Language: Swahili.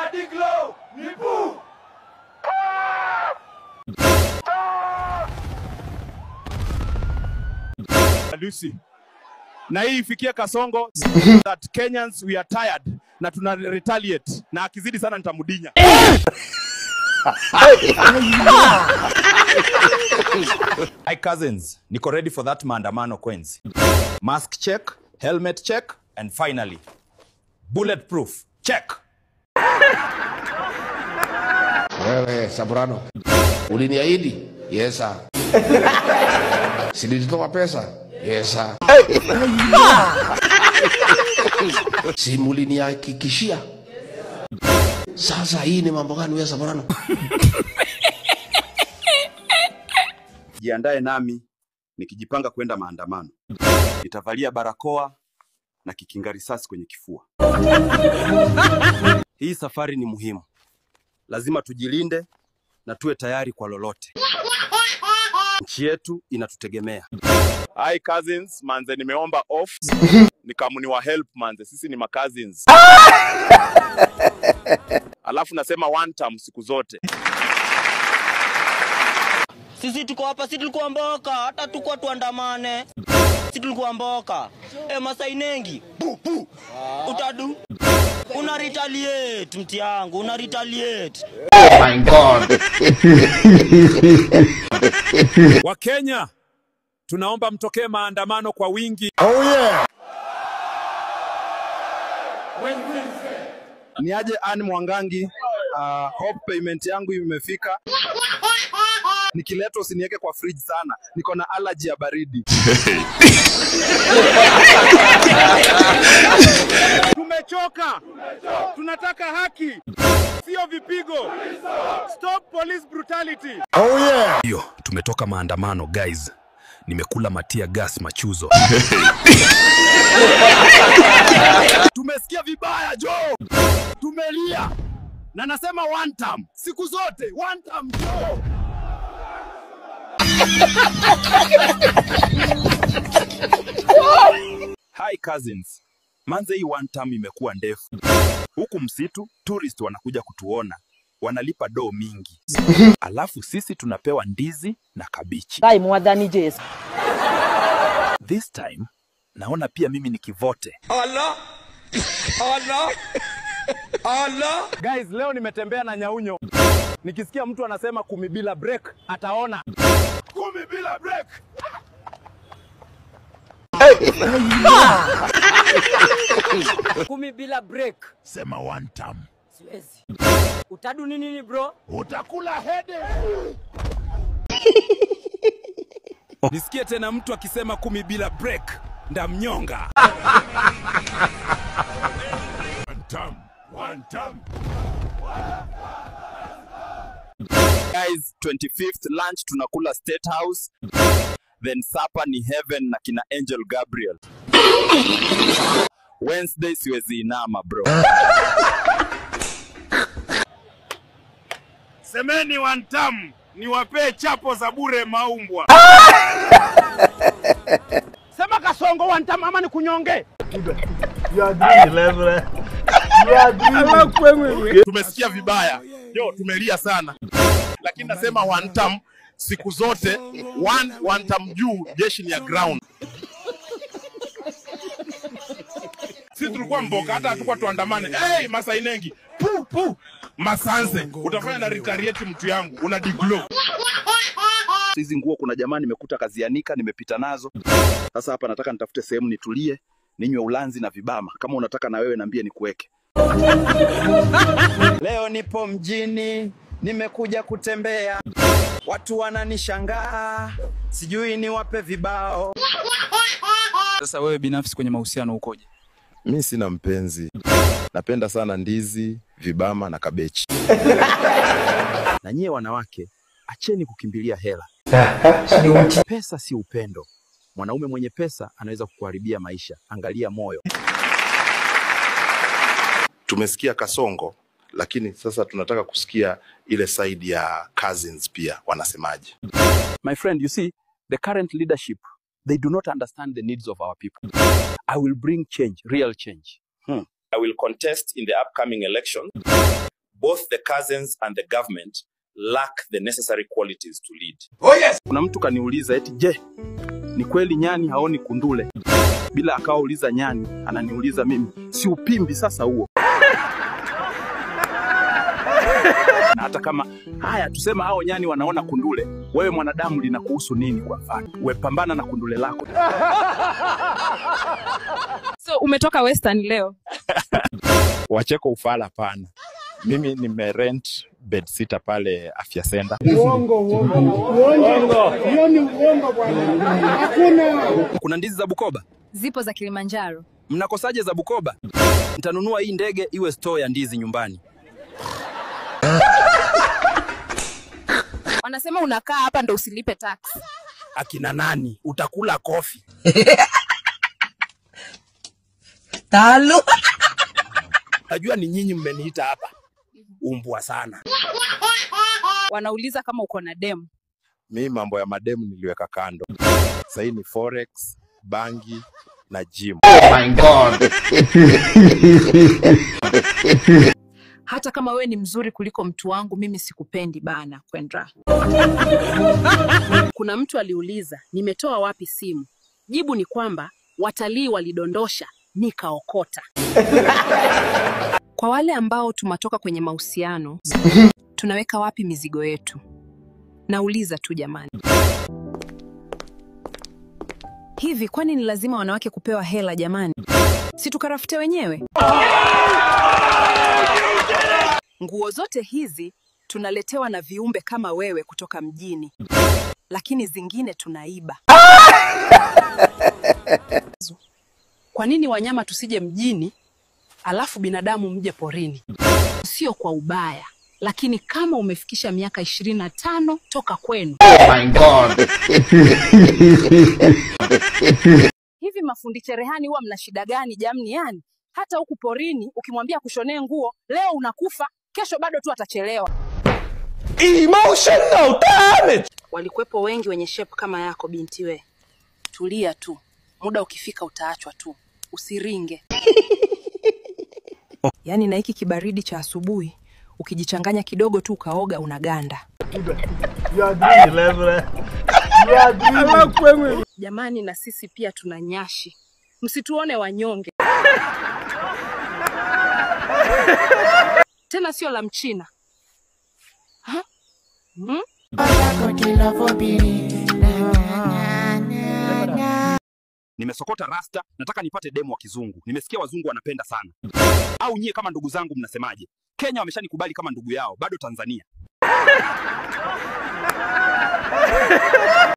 Adiglo ni bu. Lucy. Na hii ifikie Kasongo that Kenyans we are tired na tuna retaliate, na akizidi sana nitamudinya. Hi cousins, niko ready for that maandamano kwenzi. Mask check, helmet check, and finally bulletproof check. Wewe Sabrano, uliniahidi? Yes sir. Si nilitoa pesa? Yes sir. Si mulinihakikishia? Sasa hii ni mambo gani wewe Sabrano? Jiandae nami nikijipanga kwenda maandamano. Nitavalia barakoa na kikinga risasi kwenye kifua. Hii safari ni muhimu. Lazima tujilinde na tuwe tayari kwa lolote. Nchi yetu inatutegemea. Hi cousins, manze nimeomba off. Nikamuni help manze, sisi ni ma-cousins. Alafu nasema one time siku zote. Sisi tuko hapa, sisi tulikuwa mboka, hata tuko tuandamane. Sisi tulikuwa mboka. Masai nengi. Bu bu. Utadu. Una retaliate mti yangu, una retaliate. Oh my God. Wakenya, tunaomba mtokee maandamano kwa wingi. Oh yeah. Niaje Ann Mwangangi, hope payment yangu imefika. Nikiletwa usiniweke kwa fridge sana, niko na allergy ya baridi. Tumechoka. Tunataka haki, sio vipigo. Stop police brutality. Oh yeah. Hiyo, tumetoka maandamano guys. Nimekula matia gas machuzo. Tumesikia vibaya Joe. Tumelia. Na nasema one time, siku zote one time Joe. Hi cousins. Manze hii one time imekuwa ndefu. Huku msitu tourist wanakuja kutuona, wanalipa do mingi. Alafu sisi tunapewa ndizi na kabichi. Dai mwadhani Jesu. This time naona pia mimi nikivote. Allah. Allah. Allah. Guys, leo nimetembea na nyaunyo. Nikisikia mtu anasema 10 bila break, ataona. 10 bila break. 10 bila break. Sema one time. Siwezi. Utadu nini bro? Utakula hede. Nisikie tena mtu akisema 10 bila break, ndamnyonga. One time. One time. Guys, 25th lunch tunakula State House. Then supper ni heaven na kina Angel Gabriel. Wednesday siwezi inama bro. Semeni one time, niwapee chapo za bure maumbwa. Sema Kasongo one time ama nikunyonge. Tumesikia vibaya. Yo, tumelia sana. Lakini nasema one time siku zote, one time juu jeshi ni ya ground. Sisi tulikuwa mboka, hata hatukuwa tuandamane. Hey, Masai nengi. Pu pu. Masanse, utafanya na retaliate mtu yangu, una diglo. Hizi nguo kuna jamaa nimekuta kazianika, nimepita nazo. Sasa hapa nataka nitafute sehemu nitulie, ninywe ulanzi na vibama. Kama unataka na wewe niambie nikuweke. Leo nipo mjini, nimekuja kutembea. Watu wananishangaa, sijui niwape vibao. Sasa wewe binafsi kwenye mahusiano ukoje? Mimi sina mpenzi. Napenda sana ndizi, vibama na kabechi. Na nyie wanawake, acheni kukimbilia hela. Pesa si upendo. Mwanaume mwenye pesa anaweza kukuharibia maisha. Angalia moyo. Tumesikia Kasongo, lakini sasa tunataka kusikia ile side ya cousins pia wanasemaje. My friend, you see, the current leadership, they do not understand the needs of our people. I will bring change, real change. I will contest in the upcoming election. Both the cousins and the government lack the necessary qualities to lead. Oh yes. Kuna mtu kaniuliza eti je, ni kweli nyani haoni kundule? Bila akawauliza nyani, ananiuliza mimi. Si upimbi sasa huo? Na hata kama haya tusema hao nyani wanaona kundule, wewe mwanadamu linakuhusu nini kwa mfano? We pambana na kundule lako. So umetoka Western leo? Wacheko ufala pana. Mimi nimerent bed sitter pale Afya Center. Uongo, uongo. Uongo. Hiyo ni uongo bwana. Hakuna. Kuna ndizi za Bukoba? Zipo za Kilimanjaro. Mnakosaje za Bukoba? Nitanunua hii ndege iwe store ya ndizi nyumbani. Wanasema unakaa hapa ndo usilipe tax. Akina nani? Utakula kofi. Talo. Najua ni nyinyi mmeniita hapa. Umbwa sana. Wanauliza kama uko na demu. Mi mambo ya mademu niliweka kando. Sasa ni forex, bangi na gym. Oh my God. Hata kama wewe ni mzuri kuliko mtu wangu, mimi sikupendi bana, Kwendra. Kuna mtu aliuliza, nimetoa wapi simu? Jibu ni kwamba watalii walidondosha, nikaokota. Kwa wale ambao tumatoka kwenye mahusiano, tunaweka wapi mizigo yetu? Nauliza tu jamani. Hivi kwani ni lazima wanawake kupewa hela jamani? Si tukarafute wenyewe? Nguo zote hizi tunaletewa na viumbe kama wewe kutoka mjini, lakini zingine tunaiba. Kwa nini wanyama tusije mjini alafu binadamu mje porini? Sio kwa ubaya, lakini kama umefikisha miaka 25 toka kwenu. Oh my God. Hivi mafundi cherehani huwa mna shida gani jamni yani? Hata huku porini ukimwambia kushonee nguo leo unakufa, kesho bado tu atachelewa. Emotional damage. Walikuwepo wengi wenye shape kama yako binti we. Tulia tu. Muda ukifika utaachwa tu. Usiringe. Yaani na hiki kibaridi cha asubuhi, ukijichanganya kidogo tu ukaoga unaganda. Jamani na sisi pia tuna nyashi. Msituone wanyonge. Tena sio la mchina. Ha? Hmm? Nimesokota rasta, nataka nipate demu wa kizungu. Nimesikia wazungu wanapenda sana. Au nyie kama ndugu zangu mnasemaje? Kenya wameshanikubali kama ndugu yao, bado Tanzania.